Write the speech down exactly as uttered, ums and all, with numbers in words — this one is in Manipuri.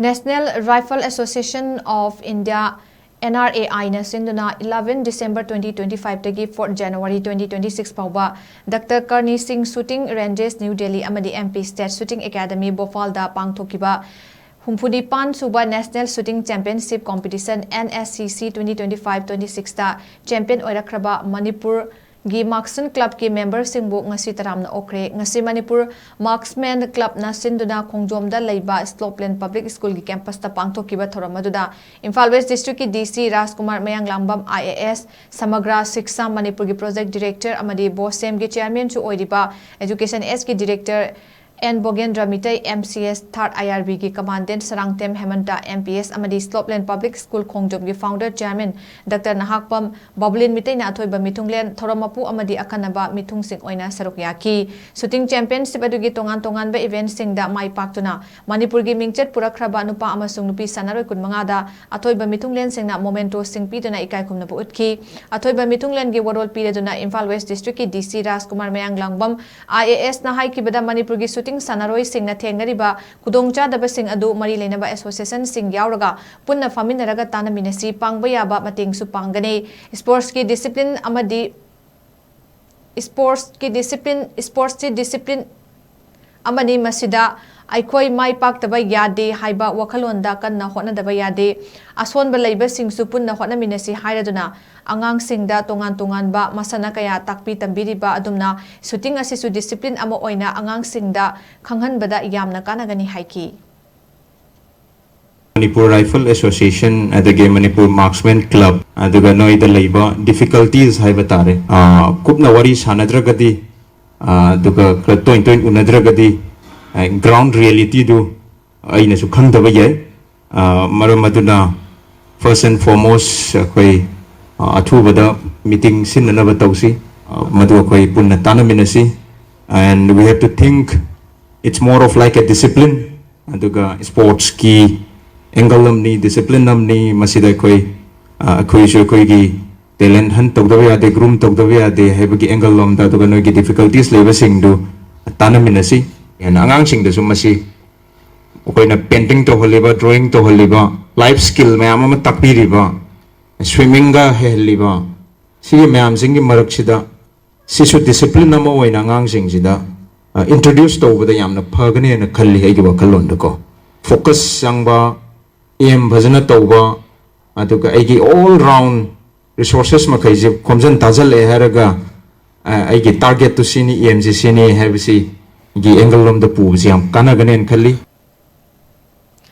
National Rifle Association of India, N R A I ꯅ ꯁꯤꯟꯗꯨꯅ eleven December twenty twenty-five ꯗꯒꯤ four January twenty twenty-six ꯐꯥꯎꯕ Doctor Karni Singh Shooting Ranges New Delhi ꯑꯃꯗꯤ M P State Shooting Academy ꯚꯣꯄꯥꯜꯗ ꯄꯥꯡꯊꯣꯛꯈꯤꯕ ꯍꯨꯝꯐꯨꯅꯤꯄꯥꯟ ꯁꯨꯕ National Shooting Championship Competition N S C C twenty twenty-five twenty-six ꯇ champion ꯑꯣꯏꯔꯛꯈ꯭ꯔꯕ ꯃꯅꯤꯄꯨꯔ ꯒꯤ Marksman Club ꯀꯤ member ꯁꯤꯡꯕꯨ ꯉꯁꯤ ꯇꯔꯥꯝꯅ ꯑꯣꯛꯈ꯭ꯔꯦ꯫ ꯉꯁꯤ ꯃꯅꯤꯄꯨꯔ Marksman Club ꯅ ꯁꯤꯟꯗꯨꯅ ꯈꯣꯡꯖꯣꯝꯗ ꯂꯩꯕ Slopeland Public School ꯒꯤ campus ꯇ ꯄꯥꯡꯊꯣꯛꯈꯤꯕ ꯊꯧꯔꯝ ꯑꯗꯨꯗ ꯏꯝꯐꯥꯜ West District ꯀꯤ D C Rajkumar Mayanglangbam I A S, ꯁꯃꯒ꯭ꯔꯥ ꯁꯤꯛꯁꯥ ꯃꯅꯤꯄꯨꯔꯒꯤ project director ꯑꯃꯗꯤ ꯕꯣꯁꯦꯝꯒꯤ chairman ꯁꯨ ꯑꯣꯏꯔꯤꯕ Education S ꯀꯤ director N ꯕꯣꯒꯦꯟꯗ꯭ꯔ Meitei, M C S third I R B ꯒꯤ commandant Sarangthem ꯍꯦꯃꯟꯇ, M P S ꯑꯃꯗꯤ Slopeland Public School ꯈꯣꯡꯖꯣꯝꯒꯤ founder chairman Doctor Nahakpam ꯕꯥꯕꯨꯂꯤꯟ ꯃꯤꯇꯩꯅ ꯑꯊꯣꯏꯕ ꯃꯤꯊꯨꯡꯂꯦꯟ, ꯊꯧꯔꯝ ꯃꯄꯨ ꯑꯃꯗꯤ ꯑꯀꯟꯅꯕ ꯃꯤꯊꯨꯡꯁꯤꯡ ꯑꯣꯏꯅ ꯁꯔꯨꯛ ꯌꯥꯈꯤ꯫ Shooting Championship ꯑꯗꯨꯒꯤ ꯇꯣꯉꯥꯟ ꯇꯣꯉꯥꯟꯕ event ꯁꯤꯡꯗ ꯃꯥꯏ ꯄꯥꯛꯇꯨꯅ ꯃꯅꯤꯄꯨꯔꯒꯤ ꯃꯤꯡꯆꯠ ꯄꯨꯔꯛꯈ꯭ꯔꯕ ꯅꯨꯄꯥ ꯑꯃꯁꯨꯡ ꯅꯨꯄꯤ ꯁꯥꯟꯅꯔꯣꯏ ꯀꯨꯟꯃꯉꯥꯗ ꯑꯊꯣꯏꯕ ꯃꯤꯊꯨꯡꯂꯦꯟꯁꯤꯡꯅ memento ꯁꯤꯡ ꯄꯤꯗꯨꯅ ꯏꯀꯥꯏ ꯈꯨꯝꯅꯕ ꯎꯠꯈꯤ꯫ ꯑꯊꯣꯏꯕ ꯃꯤꯊꯨꯡꯂꯦꯟꯒꯤ ꯋꯥꯔꯣꯜ ꯄꯤꯔꯗꯨꯅ ꯏꯝꯐꯥꯜ West District ꯀꯤ D C Rajkumar Mayanglangbam, I A S ꯅ ꯍꯥꯏꯈꯤꯕꯗ, ꯃꯅꯤꯄꯨꯔꯒꯤ shooting ꯁꯥꯟꯅꯔꯣꯏꯁꯤꯡꯅ ꯊꯦꯡꯅꯔꯤꯕ ꯈꯨꯗꯣꯡꯆꯥꯗꯕꯁꯤꯡ ꯑꯗꯨ ꯃꯔꯤ ꯂꯩꯅꯕ association ꯁꯤꯡ ꯌꯥꯎꯔꯒ ꯄꯨꯟꯅ ꯐꯝꯃꯤꯟꯅꯔꯒ ꯇꯥꯟꯅꯃꯤꯟꯅꯁꯤ, ꯄꯥꯡꯕ ꯌꯥꯕ ꯃꯇꯦꯡꯁꯨ ꯄꯥꯡꯒꯅꯤ꯫ Sports ꯀꯤ discipline ꯑꯃꯗꯤ sports ꯀꯤ discipline, sports ꯀꯤ discipline ꯑꯃꯅꯤ꯫ ꯃꯁꯤꯗ ꯑꯩꯈꯣꯏ ꯃꯥꯏ ꯄꯥꯛꯇꯕ ꯌꯥꯗꯦ ꯍꯥꯏꯕ ꯋꯥꯈꯜꯂꯣꯟꯗ ꯀꯟꯅ ꯍꯣꯠꯅꯗꯕ ꯌꯥꯗꯦ꯫ ꯑꯁꯣꯟꯕ ꯂꯩꯕꯁꯤꯡꯁꯨ ꯄꯨꯟꯅ ꯍꯣꯠꯅꯃꯤꯟꯅꯁꯤ ꯍꯥꯏꯔꯗꯨꯅ ꯑꯉꯥꯡꯁꯤꯡꯗ ꯇꯣꯉꯥꯟ ꯇꯣꯉꯥꯟꯕ ꯃꯁꯥꯟꯅ ꯀꯌꯥ ꯇꯥꯛꯄꯤ ꯇꯝꯕꯤꯔꯤꯕ ꯑꯗꯨꯝꯅ shooting ꯑꯁꯤꯁꯨ discipline ꯑꯃ ꯑꯣꯏꯅ ꯑꯉꯥꯡꯁꯤꯡꯗ ꯈꯪꯍꯟꯕꯗ ꯌꯥꯝꯅ ꯀꯥꯟꯅꯒꯅꯤ ꯍꯥꯏꯈꯤ꯫ Manipur Rifle Association ꯑꯗꯒꯤ Manipur Marksman Club ꯑꯗꯨꯒ ꯅꯣꯏꯗ ꯂꯩꯕ difficulties ꯍꯥꯏꯕ ꯇꯥꯔꯦ꯫ ꯑ, ꯀꯨꯞꯅ ꯋꯥꯔꯤ ꯁꯥꯟꯅꯗ꯭ꯔꯒꯗꯤ, ꯑ, ꯑꯗꯨꯒ ꯈꯔ ꯇꯣꯏ ꯇꯣꯏ ꯎꯅꯗ꯭ꯔꯒꯗꯤ, ꯑ, ground reality ꯗꯨ ꯑꯩꯅꯁꯨ ꯈꯪꯗꯕ ꯌꯥꯏ꯫ ꯑ, ꯃꯔꯝ ꯑꯗꯨꯅ first and foremost ꯑꯩꯈꯣꯏ, ꯑ, ꯑꯊꯨꯕꯗ meeting ꯁꯤꯟꯅꯅꯕ ꯇꯧꯁꯤ꯫ ꯑ, ꯃꯗꯨ ꯑꯩꯈꯣꯏ ꯄꯨꯟꯅ ꯇꯥꯟꯅꯃꯤꯟꯅꯁꯤ꯫ And we have to think it's more of like a discipline. ꯑꯗꯨꯒ sports ꯀꯤ angle ꯑꯃꯅꯤ, discipline ꯑꯃꯅꯤ꯫ ꯃꯁꯤꯗ ꯑꯩꯈꯣꯏ, ꯑ, ꯑꯩꯈꯣꯏꯁꯨ ꯑꯩꯈꯣꯏꯒꯤ talent hunt ꯇꯧꯗꯕ ꯌꯥꯗꯦ, groom ꯇꯧꯗꯕ ꯌꯥꯗꯦ ꯍꯥꯏꯕꯒꯤ angle ꯂꯣꯝꯗ, ꯑꯗꯨꯒ ꯅꯣꯏꯒꯤ difficulties ꯂꯩꯕꯁꯤꯡꯗꯨ ꯇꯥꯟꯅꯃꯤꯟꯅꯁꯤ꯫ ꯑꯉꯥꯡꯁꯤꯡꯗꯁꯨ ꯃꯁꯤ ꯑꯩꯈꯣꯏꯅ ꯄꯦꯟꯇꯤꯡ ꯇꯧꯍꯜꯂꯤꯕ, ꯗ꯭ꯔꯣꯌꯤꯡ ꯇꯧꯍꯜꯂꯤꯕ, ꯂꯥꯏꯐ ꯁ꯭ꯀꯤꯜ ꯃꯌꯥꯝ ꯑꯃ ꯇꯥꯛꯄꯤꯔꯤꯕ, ꯁ꯭ꯋꯤꯃꯤꯡꯒ ꯍꯩꯍꯜꯂꯤꯕ, ꯁꯤꯒꯤ ꯃꯌꯥꯝꯁꯤꯡꯒꯤ ꯃꯔꯛꯁꯤꯗ ꯁꯤꯁꯨ ꯗꯤꯁꯤꯄ꯭ꯂꯤꯟ ꯑꯃ ꯑꯣꯏꯅ ꯑꯉꯥꯡꯁꯤꯡꯁꯤꯗ ꯏꯟꯇ꯭ꯔꯣꯗ꯭ꯌꯨꯁ ꯇꯧꯕꯗ ꯌꯥꯝꯅ ꯐꯒꯅꯦꯅ ꯈꯜꯂꯤ ꯑꯩꯒꯤ ꯋꯥꯈꯜꯂꯣꯟꯗꯀꯣ꯫ ꯐꯣꯀꯁ ꯆꯪꯕ, ꯑꯦꯝ ꯐꯖꯅ ꯇꯧꯕ, ꯑꯗꯨꯒ ꯑꯩꯒꯤ ꯑꯣꯜ ꯔꯥꯎꯟ ꯔꯤꯁꯣꯔꯁꯦꯁ ꯃꯈꯩꯁꯦ ꯈꯣꯝꯖꯤꯟ ꯇꯥꯁꯤꯜꯂꯛꯑꯦ ꯍꯥꯏꯔꯒ ꯑ, ꯑꯩꯒꯤ ꯇꯥꯔꯒꯦꯠꯇꯨ ꯁꯤꯅꯤ, ꯑꯦꯝꯁꯤ ꯁꯤꯅꯤ ꯍꯥꯏꯕꯁꯤꯒꯤ ꯑꯦꯡꯒꯜ ꯂꯣꯝꯗ ꯄꯨꯕꯁꯤ ꯌꯥꯝ ꯀꯥꯟꯅꯒꯅꯦꯅ ꯈꯜꯂꯤ꯫